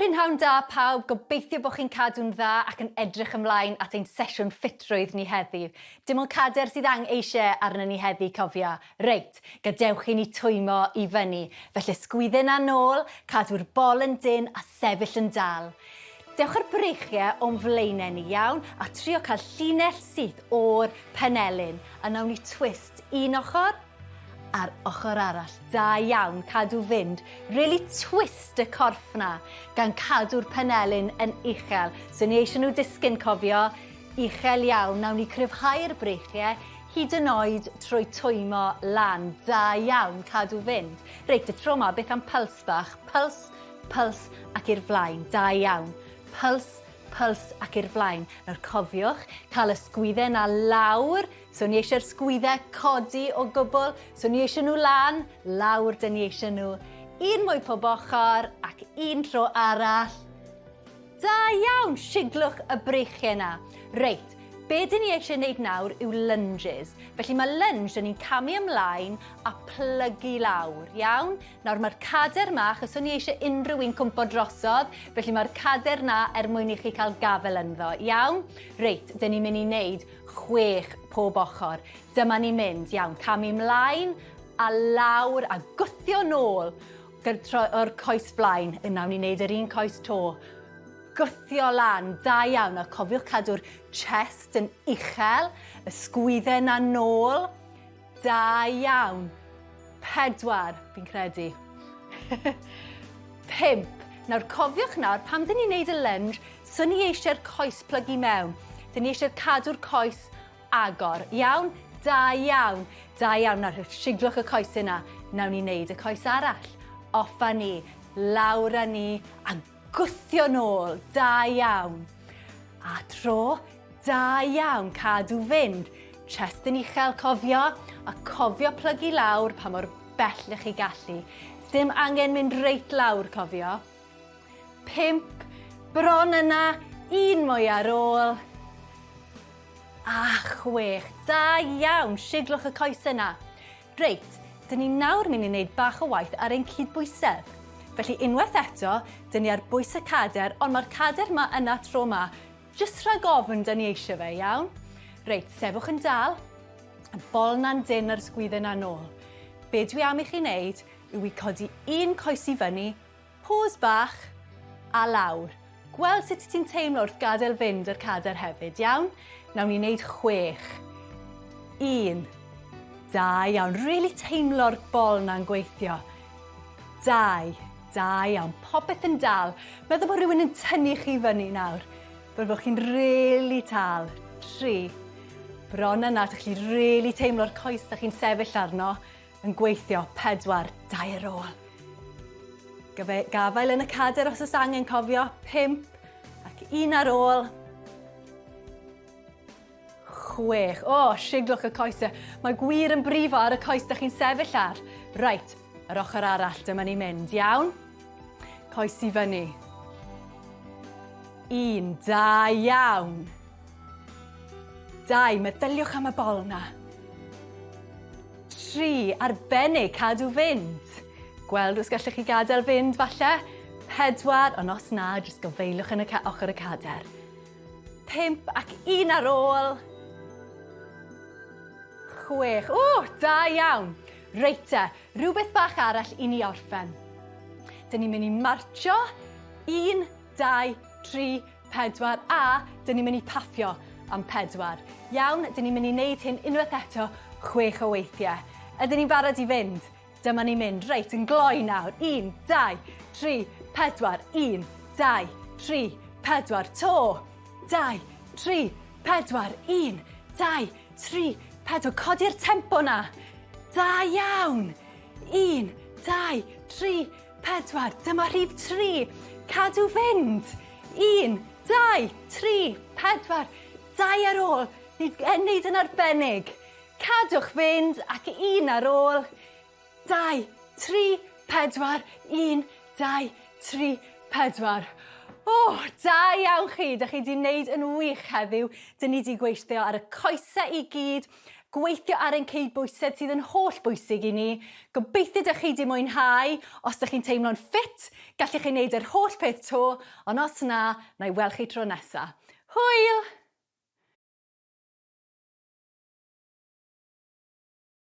Prynhawn da pawb, gobeithio bod chi'n cadw'n dda ac yn edrych ymlaen at ein sesiwn ffitrwydd ni heddi. Dim ond cader sydd ang eisiau arnon ni heddi, cofia. Reit, gadewch i ni twymo i fyny. Felly sgwydden na nôl, cadw'r bol yn dynn a sefyll yn dal. Dewch â'r breichiau o'n flaenau ni, iawn? A trio cael llinell syth o'r penelin. A nawn ni twist un ochr a'r ochr arall. Da iawn, cadw fynd. Really twist y corff na, gan cadw'r penelin yn uchel. So ni eisiau nhw disgyn, cofio, uchel iawn. Nawn ni cryfhau'r breichiau, hyd yn oed trwy twymo lan. Da iawn, cadw fynd. Reit, y tro ma, beth am pulse bach? Pulse, pulse ac i'r flaen. Da iawn. Pulse, pulse ac i'r flaen. Nawr cofiwch, cael y sgwydden na lawr. So ni eisiau'r sgwyddau codi o gwbl. So ni eisiau nhw lan, lawr dyn ni eisiau nhw. Un mwy pob ochr ac un tro arall. Da iawn, siglwch y breichiau na. Reit, be dyn ni eisiau wneud nawr yw lunges. Felly mae lunge, dyn ni'n camu ymlaen a plygu lawr, iawn? Nawr mae'r cader ma, achos o'n i eisiau unrhyw un cwmpo drosodd, felly mae'r cader na er mwyn i chi cael gafel ynddo, iawn? Reit, dyn ni'n mynd i wneud chwech pob ochr. Dyma ni'n mynd, iawn, camu mlaen a lawr a gwthio nôl o'r coes flaen. Yna, ni'n wneud yr un coes to. Gwthio lan, da iawn, a cofiwch cadw'r chest yn uchel, y sgwydden na nôl. Da iawn. Pedwar, fi'n credu. Pump. Nawr cofiwch nawr, pam dyn ni'n neud y lunge, so ni eisiau'r coes plygu mewn. Dyn ni eisiau'r cadw'r coes agor. Iawn? Da iawn. Da iawn. Nawr, siglwch y coes yna. Nawn ni wneud y coes arall. Off â ni, lawr â ni, a gwthio nôl. Da iawn. A tro, da iawn, cadw fynd. Chest yn uchel, cofio, a cofio plygu lawr pa mor bell ych chi gallu. Dim angen mynd reit lawr, cofio. Pump, bron yna, un mwy ar ôl. A chwech, da iawn, siglwch y coes yna. Reit, dyn ni nawr mynd i wneud bach o waith ar ein cydbwysedd. Felly unwaith eto, dyn ni ar bwys y cader, ond mae'r cader ma yna tro ma, jyst rhag ofn dyn ni eisiau fe, iawn? Reit, sefwch yn dal, y bol na'n dyn a'r sgwydden na nôl. Be dwi am i chi wneud yw i codi un coes i fyny, Pause bach, a lawr. Gweld sut ti'n teimlo wrth gadael fynd yr cadair hefyd, iawn? Nawn ni wneud chwech. Un. Da iawn. Really teimlo'r bol na'n gweithio. Dau. Da iawn. Popeth yn dal. Meddwl bod rhywun yn tynnu chi fyny nawr. Fel bod chi'n really tal. Tri. Bron yna, dych chi really teimlo'r coes da chi'n sefyll arno. Yn gweithio, pedwar, dau ar ôl. Gafael yn y cader os oes angen cofio, pump, ac un ar ôl. Chwech. O, oh, siglwch y coesau. Mae gwir yn brifo ar y coes da chi'n sefyll ar. Reit, yr ochr arall, dyma ni'n mynd, iawn? Coes i fyny. Un, da iawn. Dau, meddyliwch am y bol na. Tri, arbennig, cadw fynd. Gweld os gallech chi gadael fynd, falle. Pedwar, ond os na, jyst gofeiliwch yn y ochr y cader. Pump ac un ar ôl. Chwech. O, da iawn. Reit te, rhywbeth bach arall i ni orffen. Dyn ni'n mynd i marcio. Un, dau, tri, pedwar a dyn ni'n mynd i paffio am pedwar. Iawn, dyn ni'n mynd i wneud hyn unwaith eto chwech o weithiau. Ydyn ni'n barod i fynd? Dyma ni'n mynd. Reit, yn gloi nawr. Un, dau, tri, pedwar. Un, dau, tri, pedwar. To. Dau, tri, pedwar. Un, dau, tri, pedwar. Codi'r tempo na. Da iawn. Un, dau, tri, pedwar. Dyma rhif tri. Cadw fynd. Un, dau, tri, pedwar. Dau ar ôl. Ni yn neud yn arbennig. Cadwch fynd ac un ar ôl. Dau, tri, pedwar. Un, dau, tri, pedwar. O, oh, da iawn chi. Da chi wedi wneud yn wych heddiw. Dyn ni wedi gweithio ar y coesau i gyd. Gweithio ar ein cydbwysedd sydd yn holl bwysig i ni. Gobeithio dych chi 'di mwynhau. Os dych chi'n teimlo'n ffit, gallech chi wneud yr holl peth 'to, ond os na, na i weld chi tro nesa. Hwyl!